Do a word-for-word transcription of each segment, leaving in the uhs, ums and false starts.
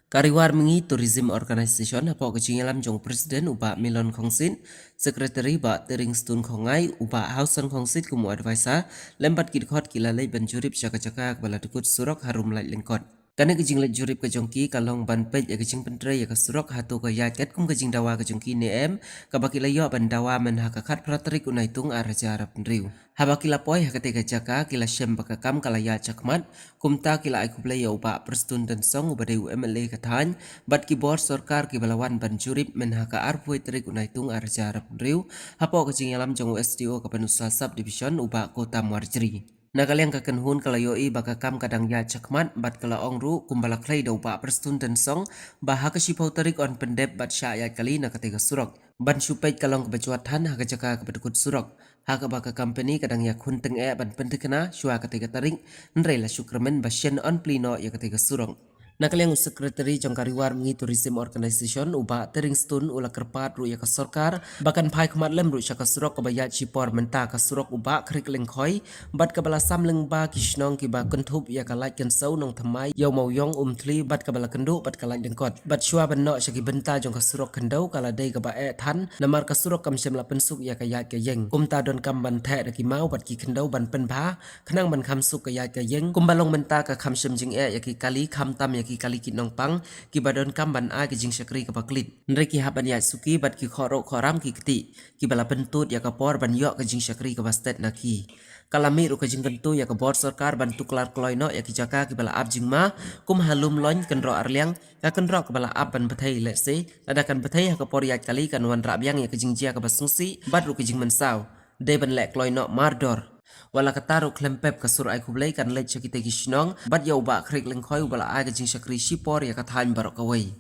Ka Ri War Mihngi Tourism Organisation hapoh ka jingïalam jong u President u Bah Milon Khongsit, Secretary Bah Tering Stone Khongngai, u Bah Hauson Khongsit kum u advisor, lem bad ki dkhot ki la leit ban jurip sha ka jaka kaba la dkut surok harum Laitlyngkot. Kane ka jingleit jurip ka jong ki ka long ban peit ïa ka jingpyntrei ïa ka surok hato ka ïaid katkum ka jingdawa ka jong ki ne em, kaba ki la ïoh ban dawa myn ha ka khatphra tarik u Naitung ar hajar arphew hynriew. Haba ki la poi ha katei ka jaka ki la shem ba ka kam ka la ïaid shakhmat, kumta ki la ai khublei ïa u Bah Prestone Tynsong uba dei u M L A ka thaiñ, bad ki bor sorkar kiba la wan ban jurip myn ha ka arphew tarik u Naitung ar hajar arphew hynriew, hapoh ka jingïalam jong u S D O ka Pynursla Sub Division u Bah Kotam Warjri. Na ka liang ka kynhun ka la ïohi ba ka kam ka dang ïaid shakhmat bad ka la ong ruh kumba la khlei da u Bah Prestone Tynsong ba ha ka shiphew tarik yn pyndep bad shah ïaid kali na katei ka surok. Ban shu peit ka long kaba jwat than ha ka jaka kaba dkut surok, ha kaba ka company ka dang ïakhun tyngeh ban pynthikna shuwa katei ka tarik, hynrei la shu kyrmen ba shen yn plie noh ïa katei ka surok. Na ka liang u Secretary jong ka Ri War Mihngi Tourism Organisation u Bah Tering Stone u la kyrpad ruh ïa ka sorkar ba kan phai khmat lem ruh sha ka surok kaba ïaid shipor mynta, ka surok u Bah Khriek Lyngkhoi, bad kaba la sam lyngba ki shnong kiba kynthup ïa ka Laitkynsew, Nongthymmai, Ïawmawïong, Umthli, bad kaba la kynduh bad ka Laitlyngkot. Bad shuwa ban noh sha ki bynta jong ka surok khyndew ka la dei kaba eh than namar ka surok kam shym la pynsuk ïa ka ïaid ka ïeng. Kumta donkam ban theh da ki maw bad ki khyndew ban pynbha khnang ban kham suk ka ïaid ka ïeng. Kumba long mynta ka kham shym jingeh ïa ki kali, khamtam ïa ki kali ki nongpang kiba donkam ban ai ka jingshakri kaba klit. Hynrei ki hap ban ïaid suki bad ki khohruh khohram ki kti kiba la pyntud ïa ka por ban ïoh ka jingshakri kaba stet na ki. Ka la mih ruh ka jingkyntu ïa ka bor sorkar ban tuklar kloi noh ïa ki jaka kiba la ap jingma, kum ha Lumloin, Kynroh Arliang, ka kynroh kaba la ap ban bthei, lehse lada kan bthei ha ka por ïaid kali kan wanrah biang ïa ka jingjia kaba sngewsih bad ruh ka jingmynsaw. Dei ban leh kloi noh mardor. Wat la katta ruh khlem pep ka sur ai khublei kan leit sha kitei ki shnong bad ïa u Bah Khriek Lyngkhoi uba la ai ka jingshakri shipor ïa ka thaiñ baroh kawei.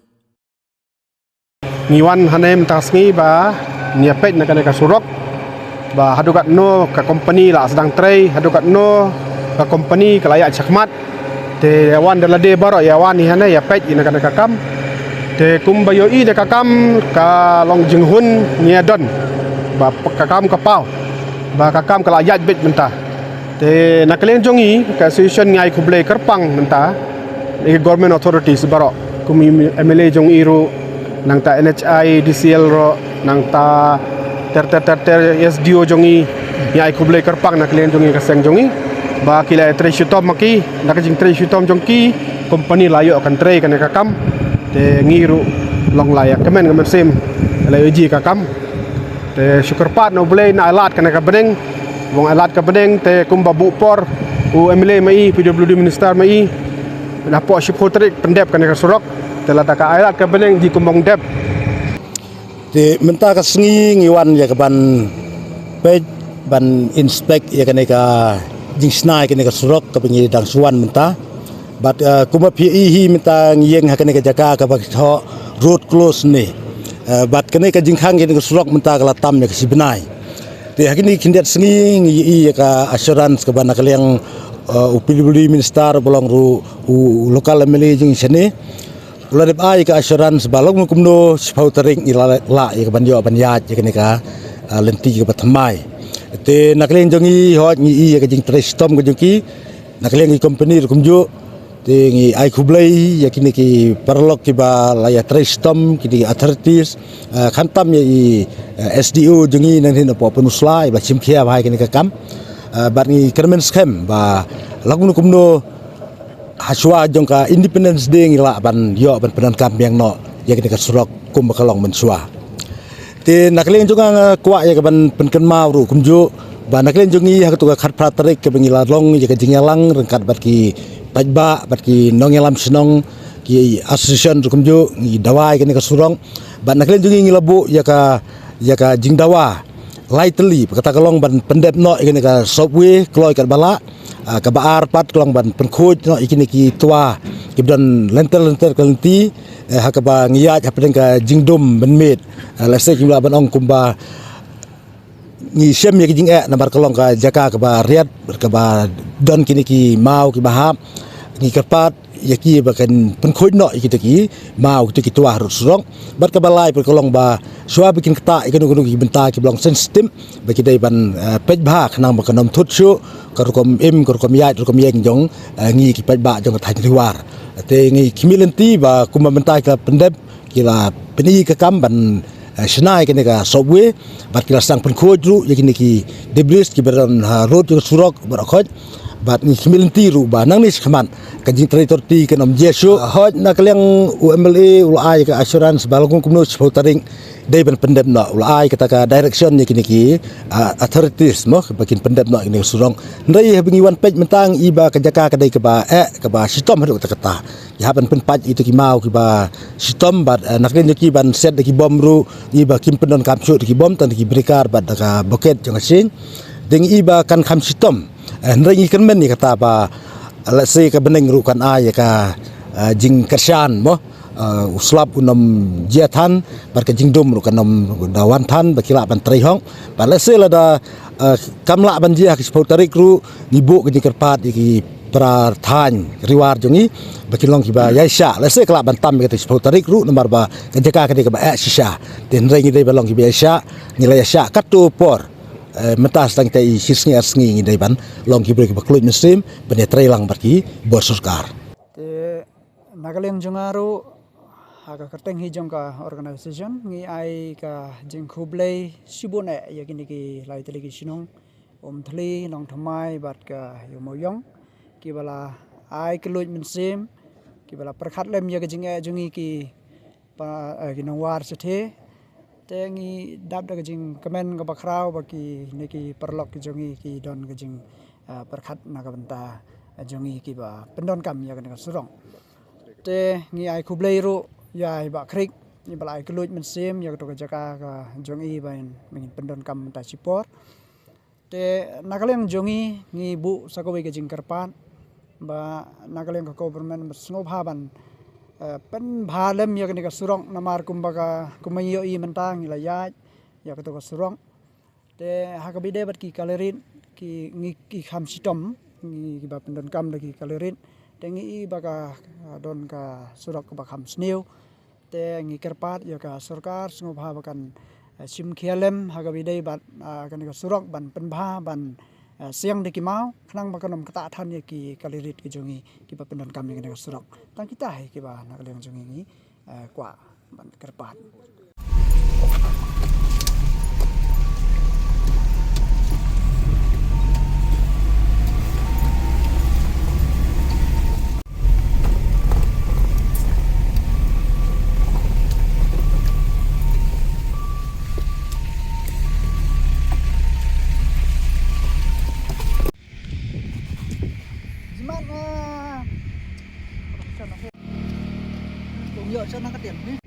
Ngi wan hangne mynta ka sngi ba ngi ïa peit na kane ka surok ba haduh katno ka company la sdang trei, haduh katno ka company ka la ïaid shakhmat. Te ïa wan da lade baroh, ïa wan hi hangne ïa peit ïa na kane ka kam. Te kumba ïohi da ka kam ka long jinghun ngi ïa don ba ka kam ka paw, ba ka kam ka la ïaid beit mynta. Te na ka liang jong ngi ka association ngi ai khublei kyrpang mynta ïa ki government authorities baroh, kum i M L A jong ngi ruh, nangta N H I D C L ruh, nangta ter ter ter ter S D O jong ngi. Ngi ai khublei kyrpang na ka liang jong ngi ka seng jong ngi ba ki la trei shitom ma ki, na ka jingtrei shitom jong ki company la ïoh kan trei kane ka kam. Te ngi ruh long la ïa kmen ka mynsiem la ïoh ji ka kam. Te shu kyrpad na U Blei un ai lad kane ka bneng. Ba un ai lad ka bneng te kumba buh por u M L A ma i, P W D minister ma i, napoh shiphew tarik pyndep kane ka surok. Te lada ka ai lad ka bneng ji kumba un dep. Te mynta ka sngi ngi wan ïa ka ban peit, ban inspect ïa kane ka jingshna ïa kane ka surok kaba ngi dang shu wan mynta. Bad, eh, kumba phi ïohi mynta ngi ïeng ha kane ka jaka kaba ki thoh road close ne. Eh, bad kane ka jingkhang kane ka surok mynta ka la tam ïa ka shi bnai. Te ha kine ki khyndiat sngi ngi ïohi ïa ka assurance kaba na ka liang, eh, u P W D minister ba long ruh u local M L A jong ngi shane. U la dep ai ka assurance ba long kumno shiphew tarik ngi la lah ïa ka ban ïoh ban ïaid ïa kane ka, ah, lynti kaba thymmai. Te na ka liang jong ngi hooid ngi ïohi ïa ka jingtrei shitom ka jong ki, na ka liang ki company ruh kumjuh. Te ngi ai khublei ïa kine ki paralok kiba la ïa trei shitom, kine ki authorities, ah, khamtam ïa i, ah, S D O jong ngi nangne napoh Pynursla iba la shim khia bha ïa kane ka kam. Ah, bad ngi kyrmen skhem ba long kumno kumno ha shuwa jong ka Independence Day ngi lah ban ïoh ban pyndonkam biang noh ïa kane ka surok kumba ka long mynshuwa. Te na ka liang jong nga nga kwah ïa ka ban pynkynmaw ruh kumjuh ba na ka liang jong ngi ha kato ka khatphra tarik kaba ngi la long ïa ka jingïalang ryngkat bad ki paidbah bad ki nongïalam shnong, ki association ruh kumjuh ngi dawa ïa kane ka surok. Bad na ka liang jong ngi ngi la buh ïa ka, ïa ka jingdawa lai tylli, kata ka long ban pyndep noh ïa kane ka subway kloi katba lah. Ah, kaba ar pat ka long ban pynkhuid noh ïa kine ki twa kiba don lynter lynter ka lynti, eh, ha kaba ngi ïaid hapdeng ka jingdum ban miet. Ah, lehse kim lah ban ong kumba ngi shem ïa ki jingeh namar ka long ka jaka kaba riat, kaba don kine ki maw kiba hap. Ngi kyrpad ïa ki ba kan pynkhuid noh ïa kita ki maw, kita ki twa ha rud surok. Bad kaba lai pat ka long ba shuwa ba kin ktah ïa kano kano ki bynta kiba long sensitive ba ki dei ban, eh, peit bha khnang ba kan ym thut shuh ka rukom im, ka rukom ïaid, rukom ïeng jong, eh, ngi ki paidbah jong ka thaiñ Ri War. Te ngi khmih lynti ba kumba mynta ki la pyndep, ki la pyni ka kam ban, eh, shna ïa kane ka subway, bad ki la sdang pynkhuid ruh ïa kine ki debris kiba don ha rud jong ka surok baroh khoit. Bad ngi khmih lynti ruh ba nangne shakhmat ka jingtrei authority kan ym jia shuh. Hooid, na ka liang u M L A u la ai ka assurance ba la kum kumno shiphew tarik dei ban pyndep noh, u la ai kata ka direction ïa kine ki, ah, authorities mo ba kin pyndep noh ïa kine ki surok. Hynrei haba ngi wan peit mynta ngi i ba ka jaka ka dei kaba eh, kaba shitom haduh katta katta. Ki hap ban pynpait ïa kita ki maw kiba shitom bad, eh, na ka liang jong ki ban set da ki bom ruh ngi i ba kim pyndonkam shuh da ki bom, tang da ki breaker bad da ka bucket jong ka shin. Te ngi i ba kan kham shitom. Eh, hynrei ngi kyrmen ïa kata ba, eh, lehse ka bneng ruh kan ai ïa ka, eh, jingkyrshan mo. Eh, u slap un ym jia than, bad ka jingdum ruh kan ym da wan than ba ki lah ban trei hok. Bad lehse lada, eh, kam lah ban jia ha ka shiphew tarik ruh, ngi buh ka jingkyrpad ïa ki para thaiñ Ri War jong ngi ba kin long kiba ïaishah. Lehse ka lah ban tam ïa kata shiphew tarik ruh namar ba ka jaka ka dei kaba eh shisha. Te hynrei ngi dei ban long kiba ïaishah, ngi la ïaishah katto por. Eh, mynta sa tang kita i shi sngi ar sngi ngi dei ban long ki briew kiba kylluid mynsiem ban ïatrei lang bad ki bor sorkar. Te na ka liang jong nga ruh, ha ka kyrteng hi jong ka organization, ngi ai ka jingkhublei shibun eh ïa kine ki lai tylli ki shnong, Umthli, Nongthymmai bad ka Ïewmawïong, kiba la ai kylluid mynsiem, kiba la pyrkhat lem ïa ka jingeh jong ngi ki pa, eh, ki nongwar shatei. Te ngi dap da ka jingkmen kaba khraw ba kine ki paralok ki jong ngi ki don ka jing, eh, pyrkhat na ka bynta, eh, jong ngi kiba pyndonkam ïa kane ka surok. Te ngi ai khublei ruh ïa i Bah Khriek, i ba la ai kylluid mynsiem ïa kato ka jaka ka jong i ba ngin, ba ngin pyndonkam mynta shipor. Te na ka liang jong ngi, ngi buh sa kawei ka jingkyrpad ba na ka liang ka government ba sngewbha ban, eh, pynbha lem ïa kane ka surok namar kumba ka, kumba ngi ïohi mynta ngi la ïaid ïa kato ka surok. Te ha kaba ïadei bad ki kali rit, ki, ngi, ki kham shitom, ngi kiba pyndonkam da ki kali rit. Te ngi i ba ka, ka don ka surok kaba kham sniew. Te ngi kyrpad ïa ka sorkar sngewbha ba kan, eh, shim khia lem ha kaba ïadei bad, ah, kane ka surok ban pynbha ban, eh, siang da ki maw khnang ba kan ym ktah than ïa ki kali rit ki jong ngi kiba pyndonkam ïa kane ka surok. Tang kita hi kiba na ka liang jong ngi ngi, eh, kwah ban kyrpad. Jimat, ah, kung ïoh shon na ka tiang ni.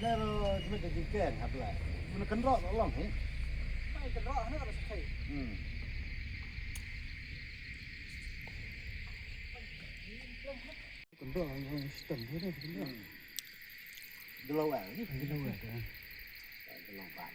Hane ro jumit da jingkeng hap lai. Muna kynroh ba long hi. Bai kynroh hane ka ba sakai. Hmm. Kynroh ba long, stem hane kynroh. Hmm. Delo wal ni. Delo wal. Delo wal.